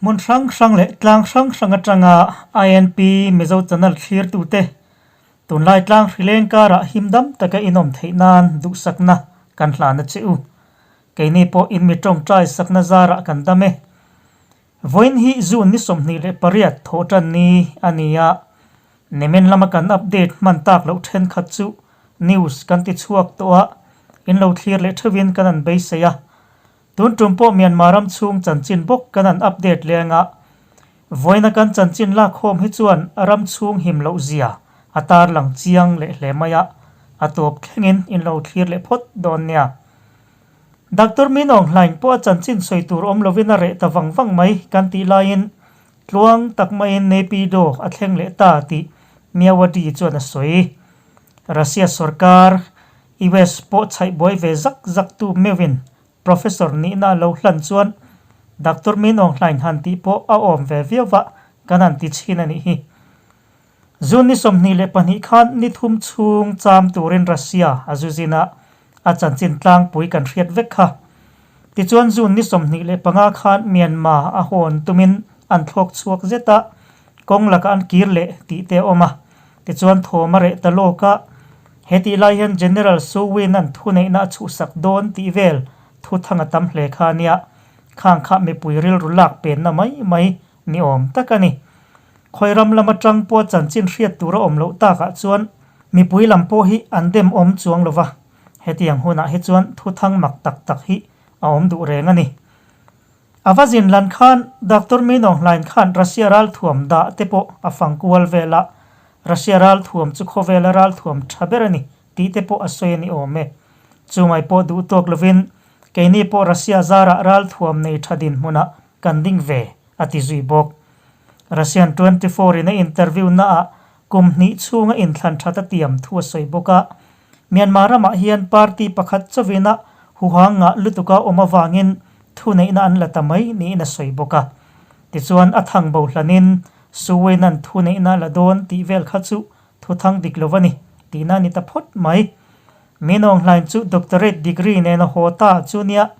Hmun hrang hrang leh tlang hrang hrang atanga INP Mizo Channel thlirtute tunlai tlang hrileng karah himdam taka inawm theih nan duhsakna kan hlan a che u. Keini pawh in mi tawngtai sakna zarah kan dam e. Vawiin hi June ni 28 thawh tan ni a ni a, nimin lama kan update hman tak loh thenkhat chu news kan ti chhuak tawh a, in lo thlir leh theuhin kan han beisei a. Tun tum pawh Myanmar ram chhung chanchin bawk kan han update leng a, vawiina kan chanchin lakkhawm hi chuan ram chhung him loh zia a tarlang chiang leh hle mai a, a tawp thlengin in lo thlir leh phawt dawn nia. Doctor Min Aung Hlaing pawh a chanchin sawi tur awm lovin a reh ta vang vang mai kan tih laiin tluang tak maiin Naypyidaw a thleng leh ta tih Myawaddy chuan a sawi. Russia sorkar US pawh chhaih buai ve zak zak tu meuhin Professor nihna a lo hlan chuan Doctor Min Aung Hlaing han tih pawh a awm ve viau va kan han ti chhin a nih hi. June ni 22 khan ni thum chhung cham turin Russia a zu zin a, a chanchin tlangpui kan hriat vek kha. Tichuan June ni 25 khan Myanmar a hawn tumin an thlawk chhuak zet a, kawng lakah an kir leh tih te a awm a. Tichuan thawm a reh ta lawk a, he tih lai hian General Su Win-a'n thuneihna a chhuhsak dawn tih vel thu thang a tam hle kha a nia. Khang kha mipui rilru lak penna mai mai ni awm tak a ni. Khawi ram lam atang pawh chanchin hriat tur a awm loh takah chuan mipui lam pawh hi an dem awm chuang lo va, hetiang hunah hi chuan thu thang mak tak tak hi a awm duh reng a ni. A va zin lan khan Doctor Min Aung Hlaing khan Russia ralthuam dah te pawh a fang kual vel a, Russia ralthuam chu khawvela ralthuam tha ber a ni tih te pawh a sawi a ni awm e. Chumai pawh duh tawk lovin keini pawh Russia zarah ralthuam nei tha dinhmunah kan ding ve a ti zui bawk. Russian 24 in a interview naah kum hnih chhunga inthlan that a tiam thu a sawi bawk a, Myanmar ramah hian party pakhat chawina huhang ngah lutuka awm avangin thuneihna an la ta mai niin a sawi bawk a. Tichuan a thang bo hlanin Suwenan thuneihna la dawn tih vel kha chu thuthang dik lo a ni tihna a ni ta phawt mai. Min Aung Hlaing chu doctorate degree nen a haw ta chu nia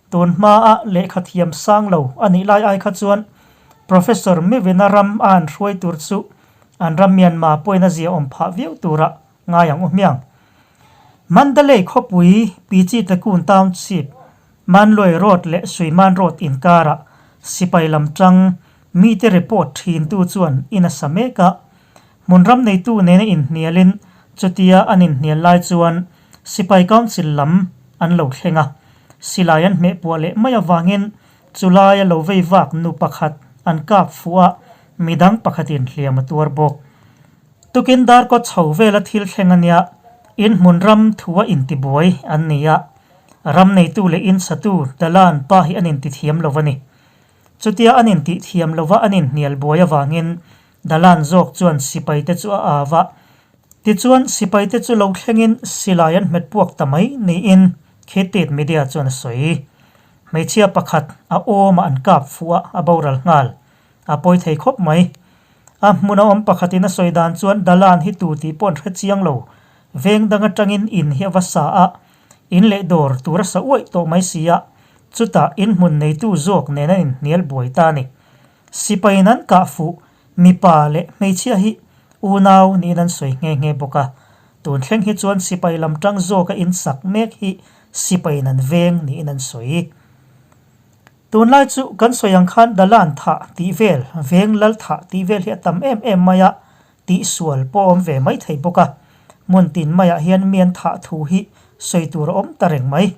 tun hmaa lehkha thiam sang lo a nih lai ai kha chuan Professor Mivina ram a han hruai tur chu an ram Myanmar pawhin a zia awm phah viau turah ngai ang u hmiang. Mandalay khawpui Pichi Tekun Township, Manluai Road leh Suiman Road inkarah sipai lam tang mite report thintu chuan in a sa mek a. Hmun ram neitu nena inhnialin chutia an inhnial lai chuan sipai council lam an lo thleng a. Silai an hmehpuah leh mai avangin chulaia lo vei vak nu pakhat an kap fuh a, midang pakhatin hliam a tuar bawk. Tukin darkaw chho vela thil thleng a nia, in hmun ram thua intibuai an ni a, ram neitu leh in satu Dalan pa hi an intithiam lo a ni. Chutia an intihthiam lova an inhnial buai avangin Dalan zawk chuan sipaite chu a au a, tichuan sipaite chu lo thlengin silai an hmet puak ta mai niin Khitit media chuan a sawi. Hmeichhia pakhat a awmah an kap fuh a, a boral nghal. A pawi thei khawp mai. A hmun a awm pakhatin a sawi dan chuan Dalan hi tu tih pawh an hre chiang lo. Veng dang atangin in hi a va sa a, in leh dawr tur a sa uaih tawh mai si a, chutah in hmun neitu zawk nen an inhnial buai ta a ni. Sipaiin an kah fuh mipa leh hmeichhia hi unau niin an sawi nghe nghe bawk a. Tun thleng hi chuan sipai lam tang zawka in sak mek hi sipaiin an veng niin an sawi. Tunlai chu kan sawi ang khan Dalan thah tih vel, veng lal thah tih vel hi a tam em em mai a, tih sual pawh a awm ve mai thei bawk a. Hmun tin maiah hian mi an thah thu hi sawi tur a awm ta reng mai.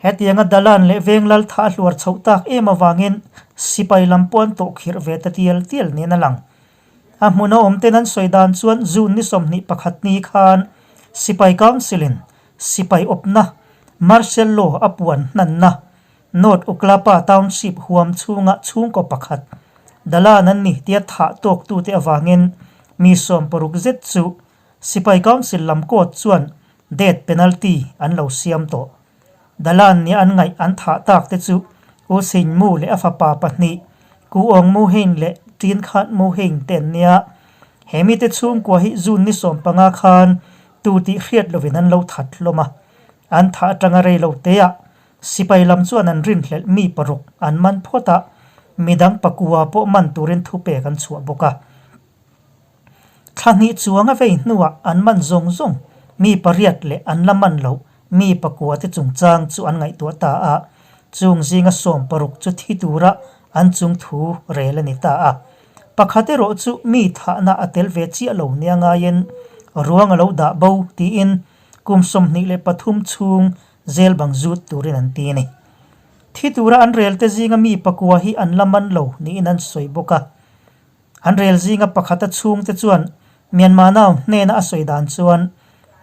Hetianga Dalan leh veng lal thah a hluar chhoh tak em avangin sipai lam pawh an tawh khirh ve ta tial tial niin a lang. A hmun a awm ten an sawi dan chuan June ni 21 ni khan Sipai Council-in sipai awpna, Martial Law, a puan hnanna North Uklapa Township huam chhunga chhungkaw pakhat Dalan an ni tia thah tawktute avangin mi 60 zet chu Sipai Council lam court chuan death penalty an lo siam tawh. Dalan nia an ngaih an thah tak te chu U Sin Mu leh a fapa pahnih Ku Aung Mu Hein leh Tin Khat Mu Hein te an nia. He mite chhungkua hi June ni 15 khan tu tih hriat lovin an lo that hlawm a. An thah atanga rei lo teah Sipai lam chuan an rinhlelh mi paruk an man phawt a, midang pakua pawh man turin thupek an chhuah bawk a. Thla hnih chuang a vei hnuah an man zawng zawng mi pariat leh an la man loh mi pakua te chungchang chu an ngaihtuah ta a, chung zinga 16 chu thi tura an chung thu rel a ni ta a. Pakhat erawh chu mi thahna a tel ve chiah lo nia ngaiin ruang a lo dah bo tiin kum 23 chhung zel bang zut turin an ti a ni. Thi tura an rel te zinga mi pakua hi an la man lo niin an sawi bawk a. An rel zinga pakhata chhungte chuan Myanmar nau hnena a sawi dan chuan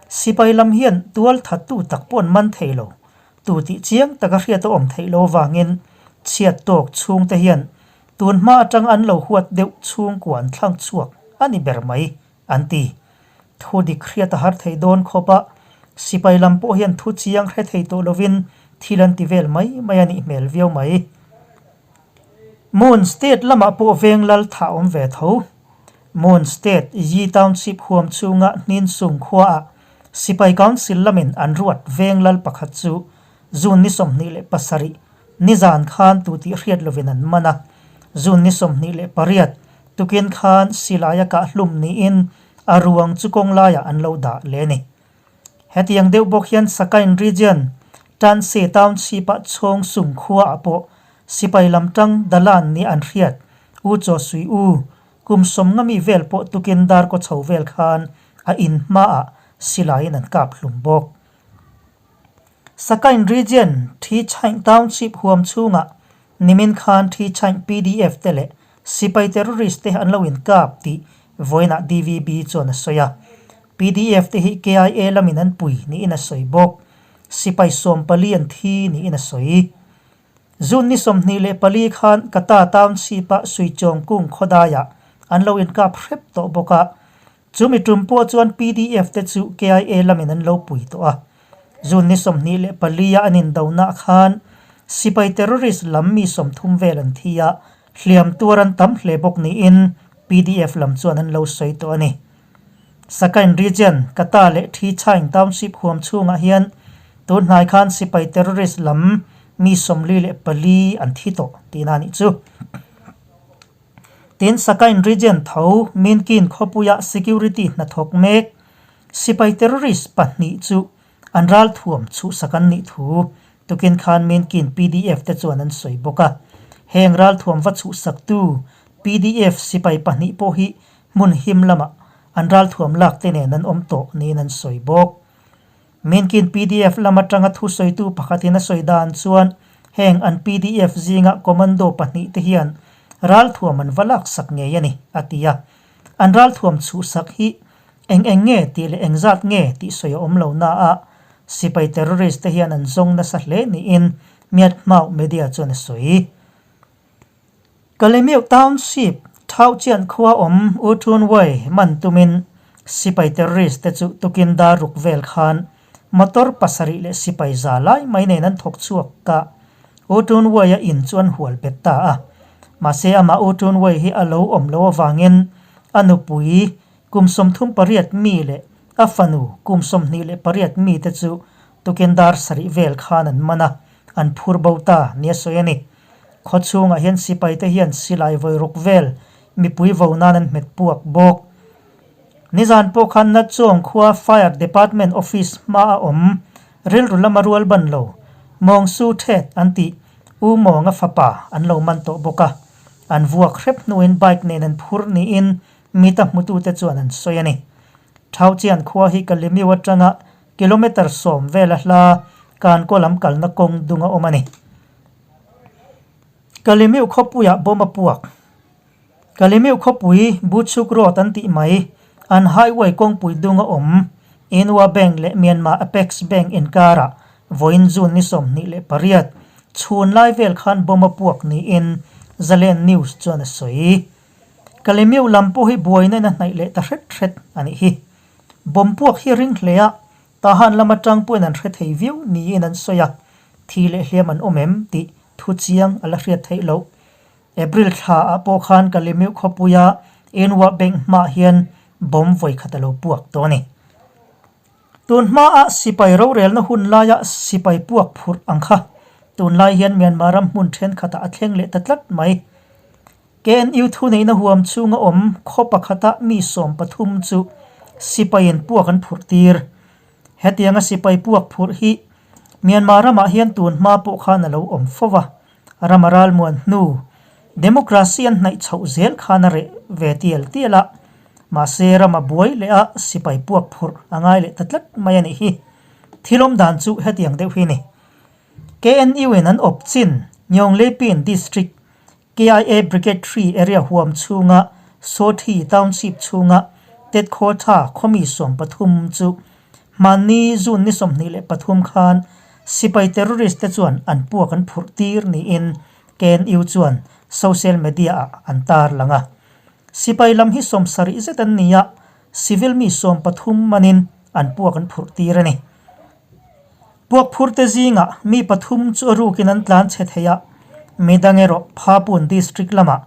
sipai lam hian tual thattu tak pawh an man thei lo. Tu tih chiang taka hriat a awm theih lo avangin chhiat tawk chhungte hian tun hma atanga an lo huat deuh chhungkua an thlang chhuak a ni ber mai an ti. Thu dik hriat a har thei dawn khawp a, sipai lam pawh hian thu chiang hre thei tawh lovin thil an ti vel mai mai a nih hmel viau mai. Mon State lamah pawh veng lal thah awm ve tho. Mon State Yi Township huam chhunga Hninsung khuaah Sipai Council lamin an ruat veng lal pakhat chu June ni 27 nizan khan tu tih hriat lovin an man a. June ni 28 tukin khan silaia kah hlum niin a ruang chu kawng laiah an lo dah leh a ni. Hetiang deuh bawk hian Sakain Region, Tanse Township-a Chhawng Sung khuaah pawh sipai lam tang Dalan nih an hriat U Chaw Sui U kum 50 mi vel pawh tukin darkaw chho vel khan a in hmaah silaiin an kap hlum bawk. Sakain Region, Thi Chaing Township huam chhungah nimin khan Thi Chaing PDF te leh sipai terrorist te an lo inkap tih vawiinah DVB chuan a sawi a. PDF te hi KIA lamin an pui niin a sawi bawk. Sipai 14 an thi niin a sawi. June ni 24 khan Kata Township-a Suichawng kung khawdaiah an lo inkap hrep tawh bawk a. Chumi tum pawh chuan PDF te chu KIA lamin an lo pui tawh a. June ni 24 a an indonaah khan sipai terrorist lam mi 30 vel an thi a, hliam tuar an tam hle bawk niin PDF lam chuan an lo sawi tawh a ni. Sakain Region, Kata leh Thi Chaing Township huam chhungah hian tun hnai khan sipai terrorist lam mi 44 an thi tawh tihna a nih chu. Tin, Sakain Region tho Minkin khawpuia security hnathawk mek sipai terrorist pahnih chu an ralthuam chhuhsak an nih thu tukin khan Minkin PDF te chuan an sawi bawk a. Heng ralthuam va chhuhsaktu PDF sipai pahnih pawh hi hmun him lamah an ralthuam lak te nen an awm tawh niin an sawi bawk. Minkin PDF lam atanga thusawitu pakhatin a sawi dan chuan heng an PDF zinga commando pahnih te hian ralthuam an va laksak ngei a ni, a ti a. An ralthuam chhuhsak hi eng eng nge tih leh engzat nge tih sawi a awm lo na a, sipai terrorist te hian an zawng nasa hle niin Myanmar media chuan a sawi. Kalemeuh Township, Thauchian khua awm U Tun Wai man tumin sipai terrorist te chu tukin dar ruk vel khan motor pasarih leh sipai za lai mai nen an thawk chhuak a, U Tun Wai-a in chu an hual bet ta a. Mahse amah U Tun Wai hi a lo awm lo avangin a nupui kum 38 mi leh a fanu kum 28 mi te chu tukin dar sarih vel khan an man a, an phur bo ta nia sawi a ni. Khaw chhungah hian sipai te hian silai vawi ruk vel mipui vo nan an hmet puak bawk. Nizan pawh khan Natchawng khua Fire Department Office hma a awm rilru lama rual ban lo Mawng Su Thet an tih U Mawnga fapa an lo man tawh bawk a. An vuak hrep hnuin bike nen an phur niin mita hmutute chuan an sawi a ni. Thauchian khua hi Kalimiu atanga kilometre 10 vela hla Kankaw lam kalna kawng dung a awm a ni. Kalemeuh khawpuiah bawm a puak. Kalemeuh khawpui Buchuk Road an tih mai, an highway kawngpui dung a awm. Inwa Bank leh Myanmar Apex Bank inkarah vawiin June ni 28 chhun lai vel khan bawm a puak niin Zalen News chuan a sawi. Kalemeuh lam pawh hi buaina in a hnaih leh ta hret hret a nih hi. Bawm puak hi ring hle a, Tahan lam atang pawhin an hre thei viau niin an sawi a, thi leh hliam an awm em tih thu chiang a la hriat theih loh. April thla ah pawh khan Kalemiuh khawpuia Inwa Bank hmaah hian bomb vawi khat a lo puak tawh a ni. Tun hmaah sipai rorelna hun laia sipai puak phurh ang kha tunlai hian Myanmar ram hmun thenkhatah a thleng leh ta tlat mai. KNU thuneihna huam chhunga awm khaw pakhata mi 13 chu sipaiin puak an phurh tir. Hetianga sipai puak phurh hi Myanmar ramah hian tun hma pawh khan a lo awm fo va, ram a ralmuan hnu democracy an hnaih chhoh zel khan a reh ve tial tial a, mahse ram a buai leh a sipai puak phurh a ngai leh ta tlat mai a nih hi. Thil awm dan chu hetiang deuh hi a ni. KNU in an awp chin Nyaunglepin District KIA Brigade Three area huam chhunga Sawthi Township chhunga Tetkhawtha khawmi 13 chu hmanni June ni 23 khan sipai terrorist te chuan an puak an phurh tir niin KNU chuan social media ah an tar lang a. Sipai lam hi 70 zet an ni a, civil mi 13 manin an puak an phurh tir a ni. Puak phurte zingah mi pathum chu a rukin an tlan chhe thei a, mi dang erawh Phapun District lamah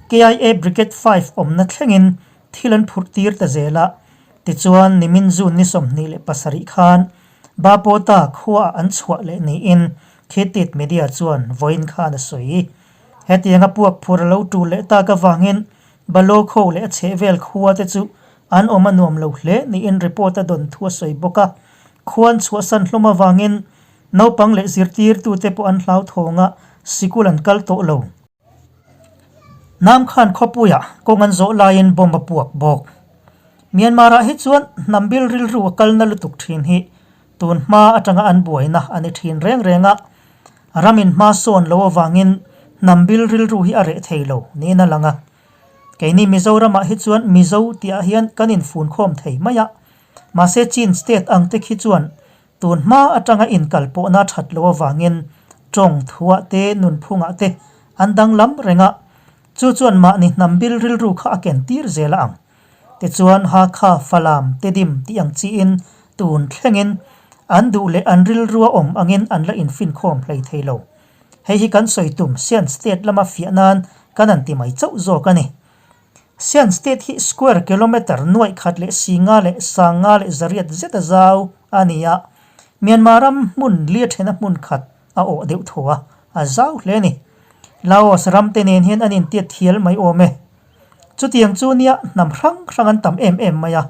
KIA Brigade Five awmna thlengin thil an phurh tir ta zel a, tichuan nimin June ni 27 khan Bapota khuaah an chhuah leh niin Khitit Media chuan vawiin khan a sawi. Hetianga puak phur a lo tul leh tak avangin Balokho leh a chhehvel khua te chu an awm a nuam lo hle niin report a dawn thu a sawi bawk a. Khuan chhuahsan hlawm avangin naupang leh zirtirtute pawh an hlauthawng a, sikul an kal tawh lo. Namkhan khawpuiah kawng an zawh laiin bomb a puak bawk. Myanmar-ah hi chuan hnam bil rilru a kalna lutuk thin hi tun hma atanga an buaina a ni thin reng reng a, ramin hma sawn lo avangin hnam bil rilru hi a reh thei lo niin a lang a. Keini Mizoramah hi chuan Mizo tihah hian kan infunkhawm thei mai a, Mahse Chin state ang te khi chuan tun hma atanga inkal pawhna that lo avangin tawng thuah te nunphungah te an danglam reng a, chu chuan mahni hnam bil rilru kha a ken tir zel a ang. Tichuan Hakha, Falam, Tedim tih ang chiin tun thlengin an duh leh an rilrua awm angin an la infinkhawm hlei thei lo. Hei hi kan sawi tum Sian state lama fiah nan kan han ti mai chauh zawk a ni. Sian State hi square kilometre nuaih khat leh si nga leh sang nga leh zariat zet a zau a ni a, Myanmar ram hmun lia thena hmun khat a awh deuh tho a, a zau hle a ni. Laos ram te nen hian an intiat thial mai awm e. Chutiang chu nia hnam hrang hrang an tam em em mai a,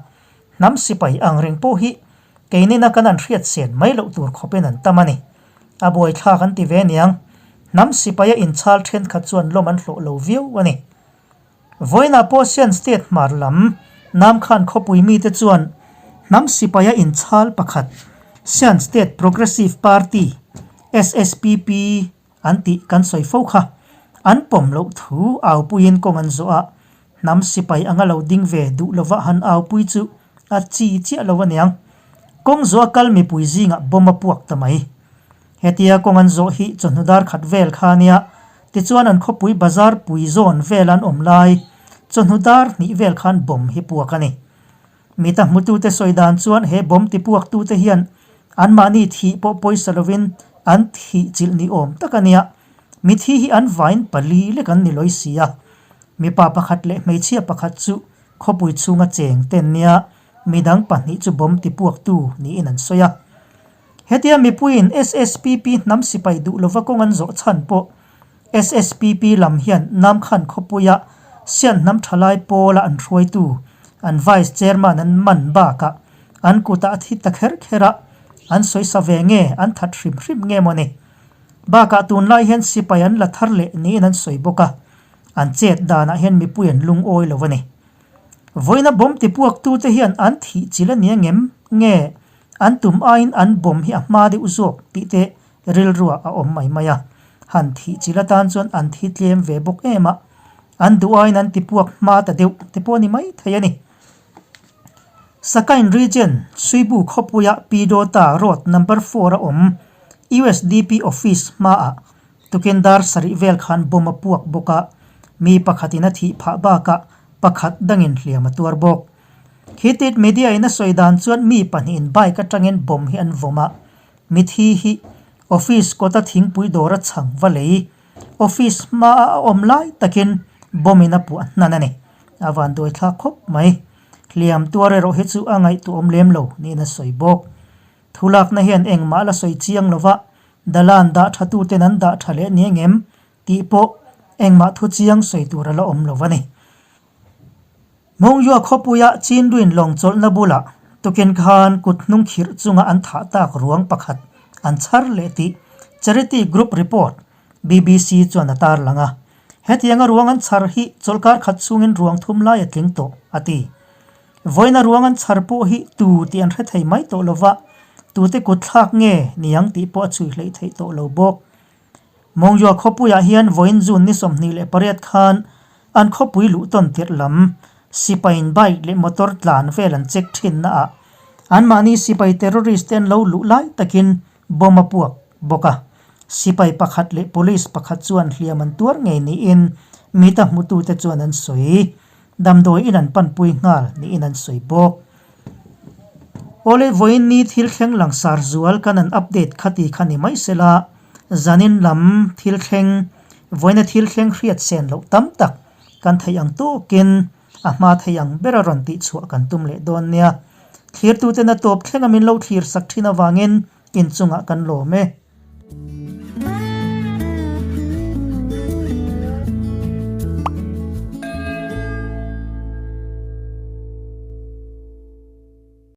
hnam sipai ang reng pawh hi keinina kan an hriat sen mai loh tur khawpin an tam a ni. A buaithlak an ti ve aniang, hnam sipaia inchhal thenkhat chuan lawm an hlawh lo viau a ni. Vawiinah pawh Sian State hmar lam Namkhan khawpui mite chuan hnam sipaia inchhal pakhat Sian State Progressive Party, SSPP, an tih kan sawi fo kha an pawm loh thu aupuiin kawng an zawh a, hnam sipai anga lo ding ve duh lova han aupui chu a chi chiah lo aniang. Kawng zawh a kal mipui zingah bomb a puak ta mai. Hetia kawng an zawh hi chawhnu dar khat vel kha ania, tichuan an khawpui bazar pui zawn vel an awm lai chawhnu dar hnih vel khan bomb hi puak a ni. Mita hmutute sawi dan chuan he bomb tipuaktute hian anmahni thih pawh pawisa lovin an thih chilh ni awm tak a nia, mithi hi an vain pali lek an ni lawi si a, mipa pakhat leh hmeichhia pakhat chu khawpui chhunga cheng ten nia midang pahnih chu bomb tipuaktu niin an sawi a. Hetia mipuiin SSPP hnam sipai duh lova kawng an zawh chhan pawh SSPP lam hian Namkhan khawpuia Sian hnam thalai pawla an hruaitu an Vice Chairman an man bakah an kutah a thi ta kher kher a, an sawisa ve nge an that hrim hrim nge maw ni? Bakah tunlai hian sipai an la thar leh niin an sawi bawk a, an chet danah hian mipui an lungawi lo a ni. Vawiina bomb tipuaktute hian an thih chilh a nia ngem nge An tum aiin an bomb hi a hma deuh zawk tih te rilruah a awm mai mai a. Han thih chilh atan chuan an thi tlem ve bawk em a, an duh aiin an tipuak hma ta deuh te pawh a ni mai thei a ni. Sakain Region, Suibu khawpuia Pidota Road Number Four a awm USDP Office hmaah tukin dar sarih vel khan bomb a puak bawk a, mi pakhatin a thih phah bakah pakhat dangin hliam a tuar bawk. Khitit media in a sawi dan chuan mi pahnihin bike atangin bomb hi an vawm a, mithi hi office kawta thingpui dawr a chhang va lei. Office hmaa a awm lai takin bomb in a puah hnan a ni. A vanduai thlak khawp mai. Hliam tuar erawh hi chu a ngaihtuahawm lem lo niin a sawi bawk. Thulakna hian engmah la sawi chiang lova, Dalan dah tha tuten an dah tha leh ni engem tih pawh Engmah thu chiang sawi tur a la awm lo a ni. Mawngzua khawpuia Chinduin lawng chawlhna bulah tukin khan kut hnung khirh chunga an thah tak ruang pakhat an chhar leh tih Charity Group report BBC chuan a tarlang a. Hetianga ruang an chhar hi chawlhkar khat chhungin ruang thum lai a tling tawh, a ti. Vawiina ruang an chhar pawh hi tu tih an hre thei mai tawh lova, tute kut thlak nge niang tih pawh a chhui hleih theih tawh lo bawk. Mawngzua khawpuiah hian vawiin June ni 28 khan an khawpui luh tawn tirh lam sipaiin bike leh motor tlan vel an check thinna ah anmahni sipai terrorist te an lo luh lai takin bomb a puak bawk a. Sipai pakhat leh police pakhat chuan hliam an tuar ngei niin mita hmutute chuan an sawi. Damdawi in an panpui nghal niin an sawi bawk. Awle vawiin ni thil thleng langsar zual kan an update kha ti kha ni mai sela, zanin lam thil thleng, vawiina thil thleng hriat sen loh tam tak kan theih ang tawkin a hma thei ang bera rawn tih chhuah kan tum leh dawn nia. Thlirtuten a tawp thlenga min lo thlir sak thin avangin inchungah kan lawm e.